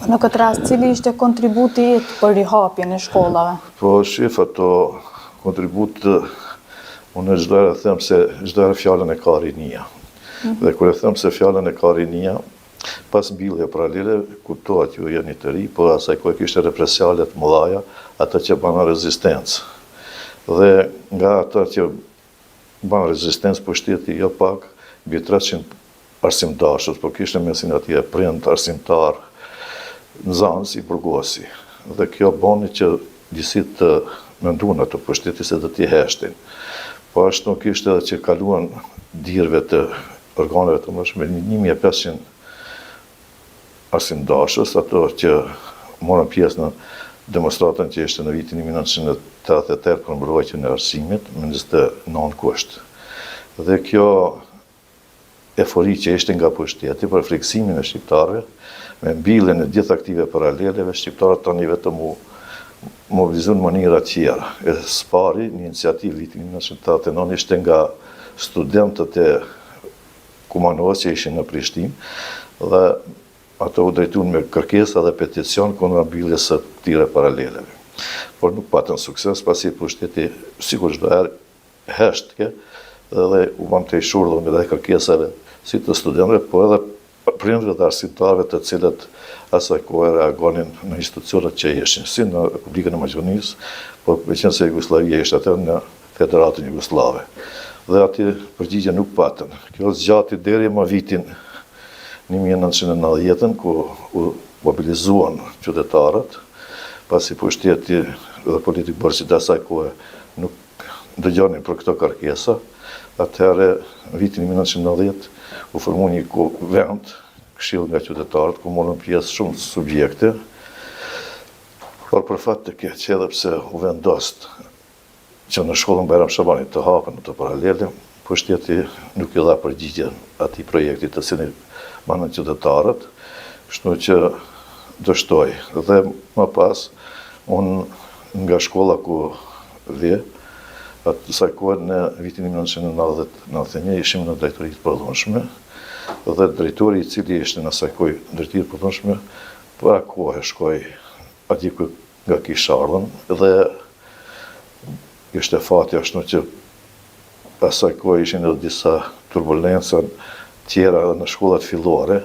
Po në këtë rast, cili ishte kontributi yt për rihapjen e shkollave? Po, shif ato kontribut, unë çdo herë them se çdo herë fjalën e ka rinia. Mhm. Dhe kur e them se fjalën e ka rinia, pas mbyllje paralele, kuptohet ju jeni të ri, por asaj kohe kishte represalje të mëdhaja, ata që banë rezistencë. Dhe nga ata që banë rezistencë pushteti jo pak, mbi 300 arsimdashës, po kishte mesin atje prind, arsimtar, nxanës i burgosi. Dhe kjo boni që disi të mendun ato pushteti se do t'i heshtin. Po ashtu kishte edhe që kaluan dyerve të organeve të mbrojtshme 1500 arsimdashës, ato që morën pjesë në demonstratën që ishte në vitin 1988 për mbrojtjen e arsimit, më 29 gusht. Dhe kjo eufori që ishte nga pushteti për frikësimin e shqiptarëve, me mbylljen e gjitha aktive paraleleve, shqiptarët tani vetëm u mobilizuan në mënyra tjera. E së pari, një iniciativë vitin 1989 ishte nga studentët e Kumanovës që ishin në Prishtinë dhe ato u drejtuan me kërkesa dhe peticion kundra mbylljes së këtyre paraleleve. Por nuk patën sukses, pasi pushteti sikur çdo herë heshtke dhe u bën të shurdhur me dhe kërkesave si të studentëve, po edhe prindërve dhe arsimtarëve të cilët asaj kohe reagonin në institucionet që ishin, si në Republikën e Maqedonisë, po meqenëse Jugosllavia ishte atë në Federatën Jugosllave. Dhe aty përgjigje nuk patën. Kjo zgjati deri më vitin 1990-ën, ku u mobilizuan qytetarët, pasi pushteti dhe politikëbërësit e asaj kohe nuk dëgjonin për këto kërkesa, atëherë në vitin 1990 u formu një kuvend, këshill nga qytetarët, ku morën pjesë shumë subjekte, por për fat të keq, edhe pse u vendost që në shkollën Bajram Shabani të hapen ato paralele, pushteti nuk i dha përgjigje atij projekti të cilin banën qytetarët, kështu që dështoi. Dhe më pas, unë nga shkolla ku vje, asaj kohe në vitin 1991 ishim në drejtori të përgjithshme, dhe drejtori i cili ishte në asaj kohe drejtori të përgjithshme, para kohe shkoi atje ku nga kish ardhën, dhe ishte fati ashtu që asaj kohe ishin edhe disa turbulenca tjera edhe në shkollat fillore.